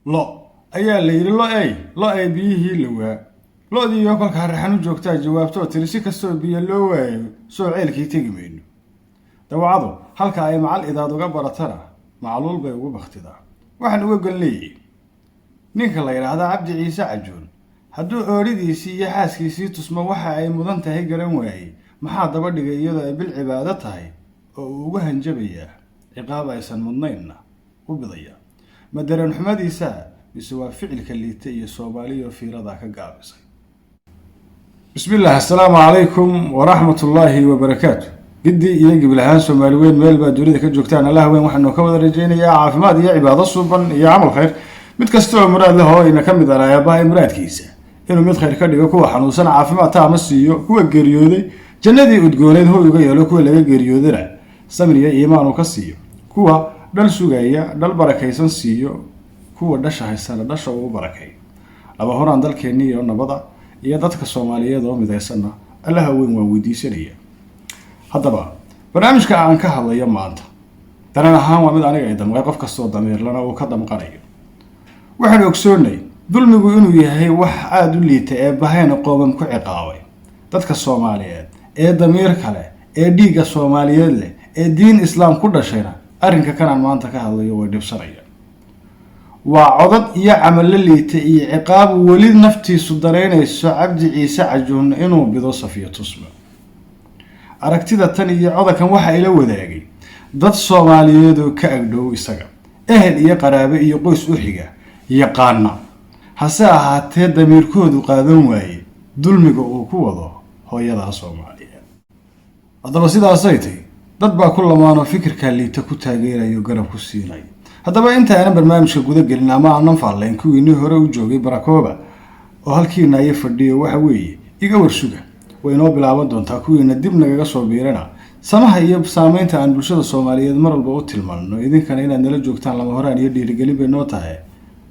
Lo ayaa la yidhi, lo-ey, lo-ey, biyihii la waa. Lo-diiyo kolkaa raxan u joogtaa jawaabtoo tiri: "Si kastoo biyo loo waayo, soo ceelkii tegi mayno." Dawacadu halka ay macal idaad uga baratana, macluul bay ugu baktidaa. Waxaan uga gol leeyahy, ninka la yidhaahdaa Cabdi Ciise Cajuun hadduu ooridiisii iyo xaaskiisii Tusmo waxa ay mudan tahay garan waayey, maxaa daba dhigay iyadoo ay bil cibaado tahay oo uu ugu hanjabayaa, ciqaab aysan mudnaynna u bidaya? Ma dareen xumadiisa mise waa ficilka liita iyo Soomaaliyo fiiradaa ka gaabisay? Bismillaah, assalaamu calaykum waraxmatullaahi wabarakaatu. Giddi iyo gibil ahaan Soomaali weyn meel baa dunida ka joogtaan, Allah weyn waxaanu ka wada rajaynayaa caafimaad iyo cibaado suuban iyo camal khayr. Mid kasta oo muraad leh oo ina ka mid ah aabaha muraadkiisa inuu mid khayr ka dhigo, kuwa xanuunsan caafimaad taama siiyo, kuwa geeriyooday jannadii udgooneed hoy uga yeelo, kuwa laga geeriyoodana samir iyo iimaan uu ka siiyo, kuwa dhal sugaya dhal barakaysan siiyo, kuwa dhasha haysana dhasha uu barakeeyo. Laba horaan dalkeenni iyo nabada iyo dadka Soomaaliyeed oo midaysanna Allaha weyn waan weydiisanaya. Haddaba barnaamijka aan ka hadlayo maanta daran ahaan waa mid aniga ay damqay, qof kastoo damiirlana uu ka damqanayo. Waxaanu ogsoonnay dulmigu inuu yahay wax aada u liita ee bahayna qoomam ku ciqaabay. Dadka Soomaaliyeed ee damiir kale, ee dhiigga Soomaaliyeed leh, ee diin Islaam ku dhashayna arrinka kanaan maanta ka hadlayo way dhibsanaya. Waa codad iyo camallo liita iyo ciqaab weli naftiisu daraynayso Cabdi Ciise Cajuun inuu bido Safiyo Tusmo. Aragtida tan iyo codakan waxaa ila wadaagay dad Soomaaliyeed oo ka agdhow isaga, ehel iyo qaraabe iyo qoys u xiga, yaqaana, hase ahaatee damiirkoodu qaadan waaye dulmiga uu ku wado hooyadaa Soomaaliyeed. Haddaba sidaasay tahy, dad baa ku lamaanoo fikirkaa liita ku taageerayo, garab ku siinaya. Haddaba inta aanan barnaamijka guda gelin ama aanan faallayn, kuwiinii hore u joogay barakooba oo halkiina aya fadhiyo, waxa weeye iga warsuga, way inoo bilaaban doontaa. Kuwiina dib nagaga soo biirana, samaha iyo saameynta aan bulshada Soomaaliyeed mar walba u tilmaanno, idinkana inaad nala joogtaan lama horaan iyo dhiirigelin bay noo tahay.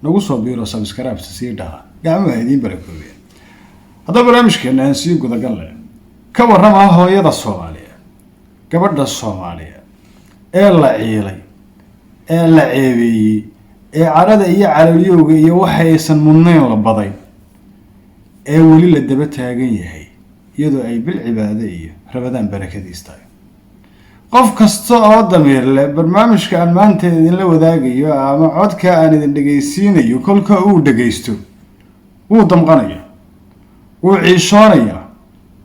Nagu soo biiro, subscribe sii dhaha, gacmaha idiin barakoobeen. Haddaba barnaamijkeena aan sii gudagal leh. Ka warrama hooyada Soomaaliyeed, gabadha Soomaaliyeed ee la ciilay, ee la ceebeeyey, ee carada iyo calolyowga iyo waxaysan mudnayn la baday, ee weli la daba taagan yahay iyadoo ay bil cibaado iyo Rabadaan barakadiis tahay. Qof kasta oo damiir leh barnaamijka aan maanta idinla wadaagayo ama codka aan idin dhegaysiinayo kolka uu dhegaysto, wuu damqanaya, wuu ciishoonaya,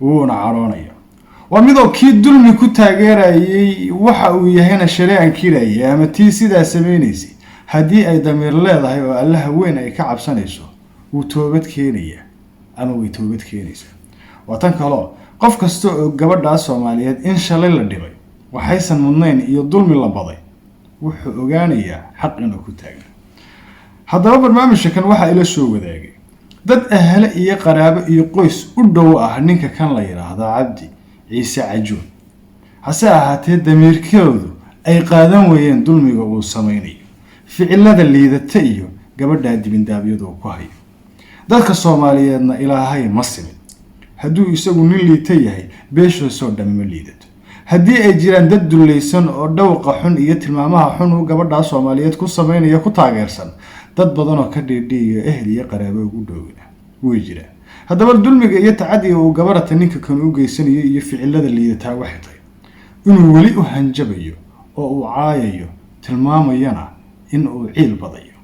wuuna caroonaya. Waa midoo kii dulmi ku taageerayay waxa uu yahayna shalay ankirayay ama tii sidaa samaynaysay, haddii ay damiir leedahay oo Allaha weyn ay ka cabsanayso, wuu toobad keenayaa ama way toobad keenaysaa. Waa tan kaloo qof kasta oo gabadhaa Soomaaliyeed in shalay la dhibay, waxaysan mudnayn iyo dulmi la baday, wuxuu ogaanayaa xaq inuu ku taagna. Haddaba barnaamijka kan waxaa ila soo wadaagay dad ahle iyo qaraabo iyo qoys u dhow ah ninka kan la yidhaahdo Cabdi Ciise Cajuun, hase ahaatee damiirkoodu ay qaadan wayeen dulmiga uu samaynayo, ficilada liidata iyo gabadhaa dibindaabyadu uu ku hayo. Dadka Soomaaliyeedna Ilaahay ma simin. Hadduu isagu nin liita yahay, beeshoosoo dhammi ma liidato. Haddii ay jiraan dad dullaysan oo dhawqa xun iyo tilmaamaha xun uu gabadhaa Soomaaliyeed ku samaynayo ku taageersan, dad badan oo ka dhiidhiiyo ehel iyo qaraabo ugu dhowina way jiraan. Haddaba dulmiga iyo tacadiga uu gabarata ninka kan u geysanayo iyo ficilada liidataa waxay tahay inuu weli u hanjabayo oo uu caayayo, tilmaamayana in uu ciil badayo.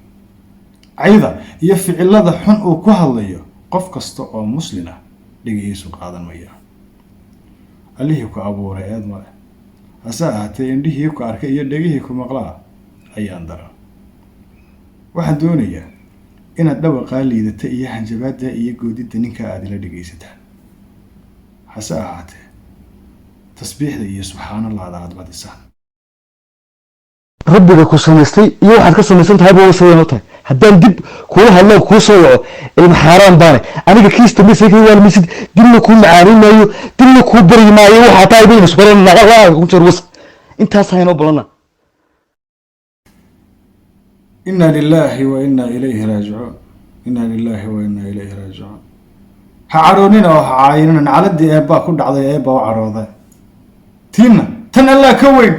Cayda iyo ficilada xun uu ku hadlayo, qof kasta oo muslin ah dhigihiisu qaadan maya. Allihii ku abuuray eed male, hase ahaatee indhihii ku arkay iyo dhegihii ku maqlaa ayaan daran. Waxaan doonayaa inaad dhawaqaa liidata iyo hanjabaadda iyo goodidda ninka aada ila dhegaysataan, hase ahaatee tasbiixda iyo subxaanallahda aada badisaan. Rabbiga ku samaystay iyo waxaad ka samaysan tahay ba wasaween u tahay. Haddaan dib kuula hadlo, kuu soo waco, ilma xaaraan baane. Aniga kiista mise ka waalmisid, dibna kuu macaanin maayo, dibna kuu baryi maayo. Waxaa tahay baynu isbaran ku jeer was intaas haynoo balana. Inna lilaahi wa inna ilayhi raajicuun, inna lilaahi wa inna ilayhi raajicuun. Ha cadhoonina oo ha caayinina. Nacladii eebbaa ku dhacday, eebbaa u cadhooday. Tiina tan Allah ka weyn.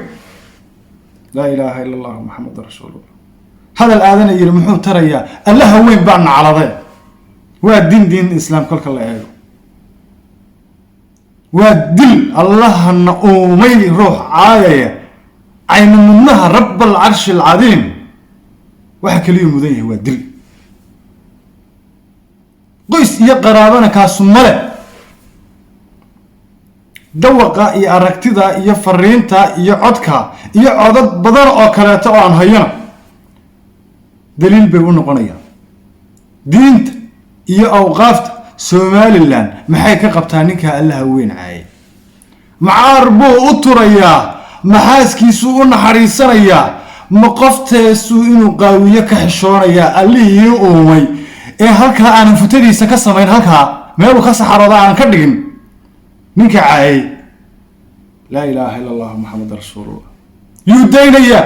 Laa ilaaha ila Allahu, Maxameda rasuulullah. Hadal aadana yiri muxuu tarayaa? Allaha weyn baa nacladay. Waa din diin islaam kolka la eego, waa dil. Allahana uumay ruux caayaya cayna mudnaha Rab alcarshi alcadiim, waxa keliyu mudan yahay waa dil. Qoys iyo qaraabana kaasu male. Dawaqa iyo aragtida iyo fariinta iyo codka iyo codad badan oo kaleeto oo aan hayana daliil bay u noqonayaan. Diinta iyo awqaafta Somaliland maxay ka qabtaa ninkaa Allaha weyn caayay? Macaar buu u turayaa? Maxaaskiisuu u naxariisanayaa? Ma qofteesuu inuu qaawiyo ka xishoonayaa? Allihii uumay ee halkaa aanan futadiisa ka samayn, halkaa meeluu ka saxarooda aanan ka dhigin, ninka caayay, laa ilaaha illa Allahu, Maxamed rasuulullah, yuu daynayaa?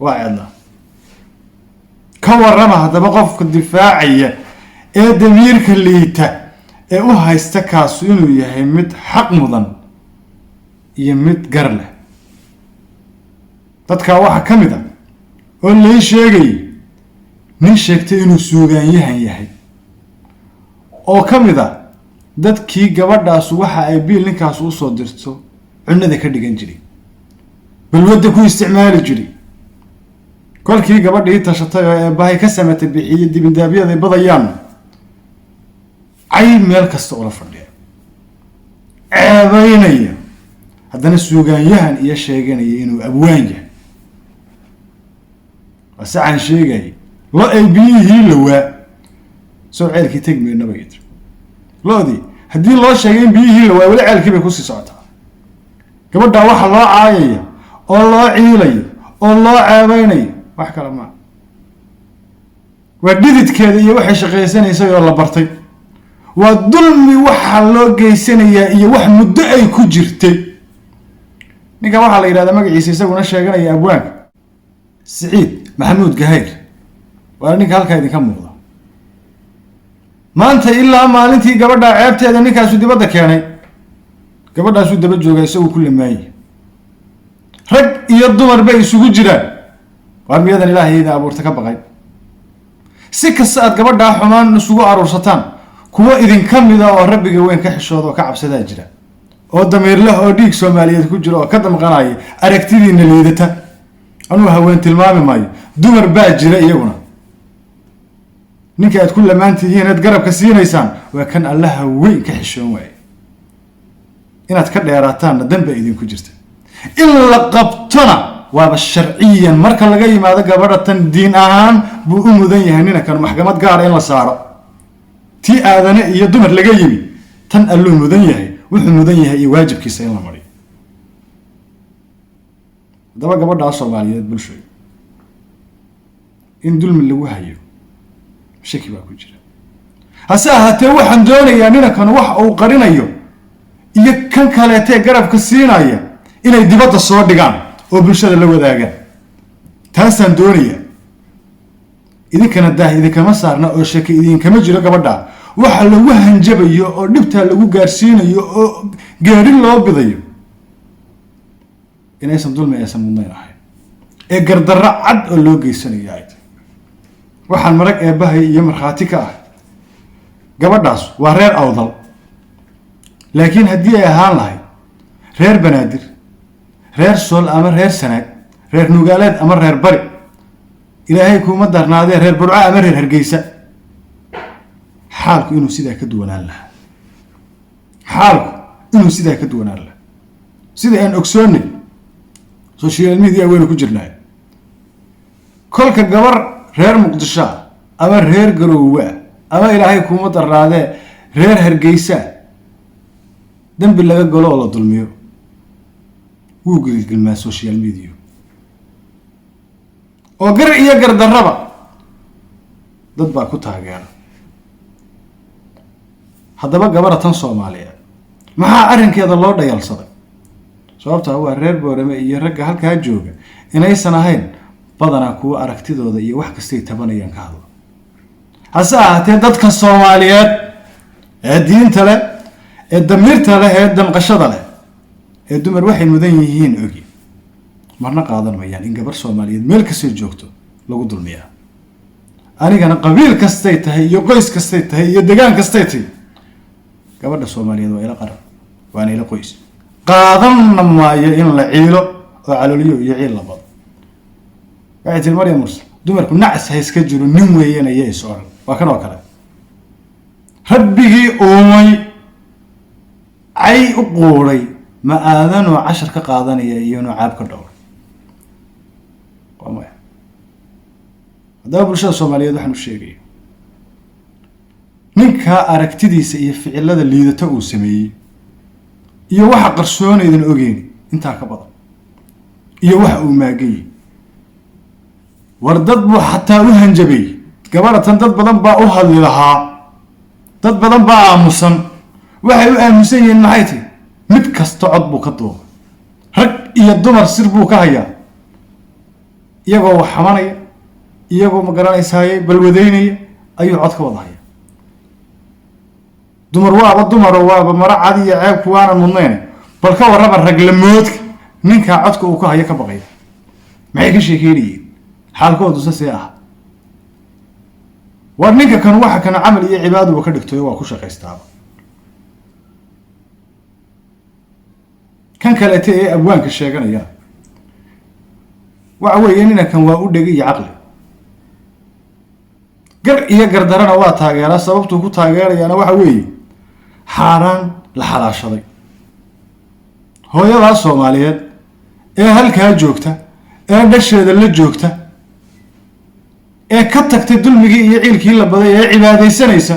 Waa ceedna. Ka warrama haddaba qofka difaacaya ee damiirka liita ee u haysta kaasu inuu yahay mid xaq mudan iyo mid gar leh. Dadkaa waxaa ka mid a oo lay sheegayay nin sheegtay inuu suugaanyahan yahay oo ka mid a dadkii gabadhaasu waxa ay biil ninkaas usoo dirto cunada ka dhigan jiray, balwadda ku isticmaali jiray. Kolkii gabadhii tashatay oo eebbahay ka samatay bixiyey dibindaabyaday badayaan, cay meel kasta ula fadhiya, ceebeynaya, haddana suugaanyahan iyo sheeganaya inuu abwaan yahay. Waa sacaan sheegayay lo ay biyihii lawaa soo ceelkii tegi mayno bay tiri. Lo-dii haddii loo sheegay in biyihii lawaa, weli ceelkii bay kusii socotaa. Gabadhaa waxa loo caayaya oo loo ciilayo oo loo ceebeynayo wax kale maa, waa dhididkeeda iyo waxay shaqaysanaysay oo la bartay. Waa dulmi waxa loo geysanayaa iyo wax muddo ay ku jirtay. Ninkan waxaa la yidhahdaa magaciisa, isaguna sheeganaya abwaanka, Siciid Maxamuud Gahayr. Waana ninka halkaa idinka muuqda maanta. Ilaa maalintii gabadhaa ceebteeda ninkaasu dibadda keenay, gabadhaasuu daba joogaa, isagu ku lamaanyay. Rag iyo dumar bay isugu jiraan. Waar miyadan Ilaahay idin abuurta ka baqay? Si kasta aad gabadhaa xumaan isugu aruursataan, kuwo idinka mida oo Rabbiga weyn ka xishooda oo ka cabsadaa jira, oo damiir leh, oo dhiig Soomaaliyeed ku jira, oo ka damqanaya aragtidiina liidata. Anugu haween tilmaami maayo, dumar baa jira iyaguna. Ninka aad ku lamaan tihiin aad garabka siinaysaan waa kan Allaha weyn ka xishoon waaye. Inaad ka dheeraataanna danba idinku jirta, in la qabtona waaba sharciyan. Marka laga yimaado gabadha tan, diin ahaan buu u mudan yahay ninkan maxkamad gaara in la saaro. Tii aadane iyo dumar laga yimi, tan alluu mudan yahay, wuxuu mudan yahay iyo waajibkiisa in la mariyo. Haddaba gabadhaa Soomaaliyeed, bulshooy, in dulmi lagu hayo shaki baa ku jira. Hase ahaatee waxaan doonayaa ninankan wax uu qarinayo iyo kan kaleetee garabka siinaya inay dibadda soo dhigaan oo bulshada la wadaagaan. Taasaan doonayaa. Idinkana daah idinkama saarna oo shaki idinkama jiro gabadha waxa lagu hanjabayo oo dhibtaa lagu gaarsiinayo oo geeri loo bidayo inaysan dulmi aysan mudnayn ahayn ee gardarro cad oo loo geysanayo ay tahay. Waxaan marag eebbahay iyo markhaati ka ah, gabadhaas waa reer Awdal, laakiin haddii ay ahaan lahayd reer Banaadir, reer Sool ama reer Sanaag, reer Nugaaleed ama reer Bari, Ilaahay kuuma darnaadee, reer Burco ama reer Hargeysa, xaalku inuu sidaa ka duwanaan lahaa. Xaalku inuu sidaa ka duwanaan lahaa. Sida aan ogsoonnay, social media waynu ku jirnaa, kolka gabar reer Muqdisho ah ama reer Garoowe ah ama, Ilaahay kuuma darnaadee, reer Hargeysa dembi laga galo oo la dulmiyo, wuu gilgilmaa social media oo gar iyo gardarraba dad baa ku taageera. Haddaba gabadha tan Soomaaliyeed maxaa arrinkeeda loo dhayalsaday? Sababtaa waa reer Boorame iyo ragga halkaa jooga inaysan ahayn badanaa kuwa aragtidooda iyo wax kastay tabanayaan ka hadla. Hase ahaatee dadka Soomaaliyeed ee diinta leh, ee damiirta leh, ee damqashada leh, ee dumar waxay mudan yihiin ogi, marna qaadan mayaan in gabar Soomaaliyeed meel kastay joogto lagu dulmiyaa. Anigana qabiil kastay tahay iyo qoys kastay tahay iyo degaan kastay tahay, gabadha Soomaaliyeed waa ila qaran, waana ila qoys. Qaadanna maayo in la ciilo oo calooliyo iyo ciil la bado. Waxay tiri Maryam Mursal, dumarku nacas ha iska jiro, nin weeyana iyo is oran. Waa kan oo kale rabbigii uumay cay u quuray, ma aadanoo cashar ka qaadanaya iyo inuu caab ka dhowray? Waa maya. Haddaba bulshada Soomaaliyeed waxaan u sheegaya, ninkaa aragtidiisa iyo ficilada liidata uu sameeyey iyo waxa qarsoonaydan ogeyni intaa ka badan iyo waxa uu maaganyay, war dad buu xataa u hanjabay gabadha tan. Dad badan baa u hadli lahaa, dad badan baa aamusan. Waxay u aamusan yihiin maxay tahy? Mid kasta cod buu ka duubay, rag iyo dumar sir buu ka hayaa, iyagoo wax xamanaya, iyagoo ma garanaysaaye balwadeynaya ayuu cod ka wada haya. Dumar waaba dumaro, waaba maro cad iyo ceebku waanan mudnayn. Bal ka warraba raglamoodka ninkaa codka uu ka hayo ka baqaya, maxay ka sheekeynayeen? Xaalkoodu se see ah? War ninka kan waxa kana camal iyo cibaaduba ka dhigtoyo, waa ku shaqaystaaba. Kan kaleete ee abwaanka sheeganaya waxa weeye, ninankan waa u dhegi iyo caqli, gar iyo gardarana waa taageeraa. Sababtuu ku taageerayaana waxa weeye xaaraan la xalaashaday. Hooyadaa Soomaaliyeed ee halkaa joogta ee dhasheeda la joogta ee ka tagtay dulmigii iyo ciilkii la baday ee cibaadaysanaysa,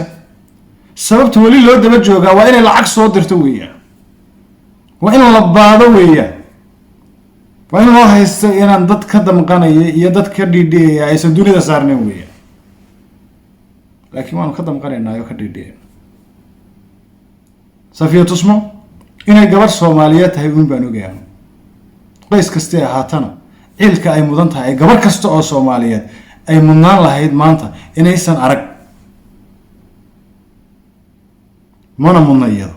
sababta weli loo daba joogaa waa inay lacag soo dirto weeyaan, waa in la baado weeyaan, waa in loo haysto inaan dad ka damqanaya iyo dad ka dhiidhiyaya aysan dunida saarnayn weeyaan. Laakiin waanu ka damqanaynaa oo ka dhiidhiyayna. Safiya Tusmo inay gabadh Soomaaliyeed tahay uun baan ogayaa. Qoys kastay ahaatana, ciilka ay mudan tahay ay gabarh kasta oo Soomaaliyeed ay mudnaan lahayd maanta inaysan arag, mana mudna iyado.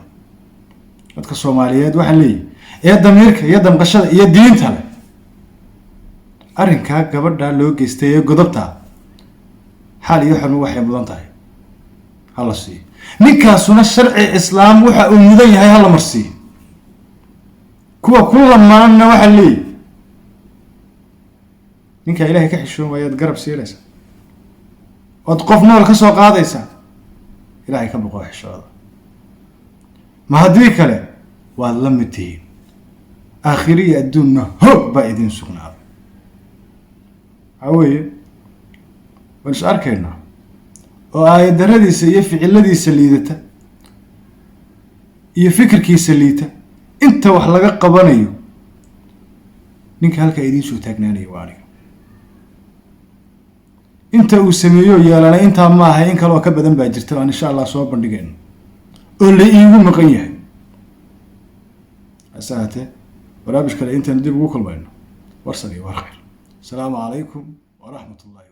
Dadka Soomaaliyeed waxaan leeyihi ee damiirka iyo damqashada iyo diinta leh, arrinkaa gabadha loo geystay ee godobtaa xaal iyo xormo waxay mudan tahay hala siiyo. Ninkaasuna sharci islaam waxa uu mudan yahay hala marsiiyo. Kuwa ku lamaanna waxaa leeyihi, ninkaa Ilaahay ka xishoon waayaad garab siinaysaa ood qof nool ka soo qaadaysaa, Ilaahay ka boqoo, xishooda. Ma haddii kale waad la mid tihiin, aakhiriya adduunna hoog baa idiin sugnaaday. Waxaa weeye waan is arkaynaa oo aayaddaradiisa iyo ficiladiisa liidata iyo fikirkiisa liita inta wax laga qabanayo, ninka halkaa idiin soo taagnaanaya waa aniga. Inta uu sameeyo yeelanay intaa ma aha, in kaleoo ka badan baa jirta aan insha Allah soo bandhigayno oo la iigu maqan yahay. Hase ahaatee barnaamij kale intaanu dib ugu kulmayno, warsan iyo war khayr. Asalaamu calaykum waraxmat ullahi.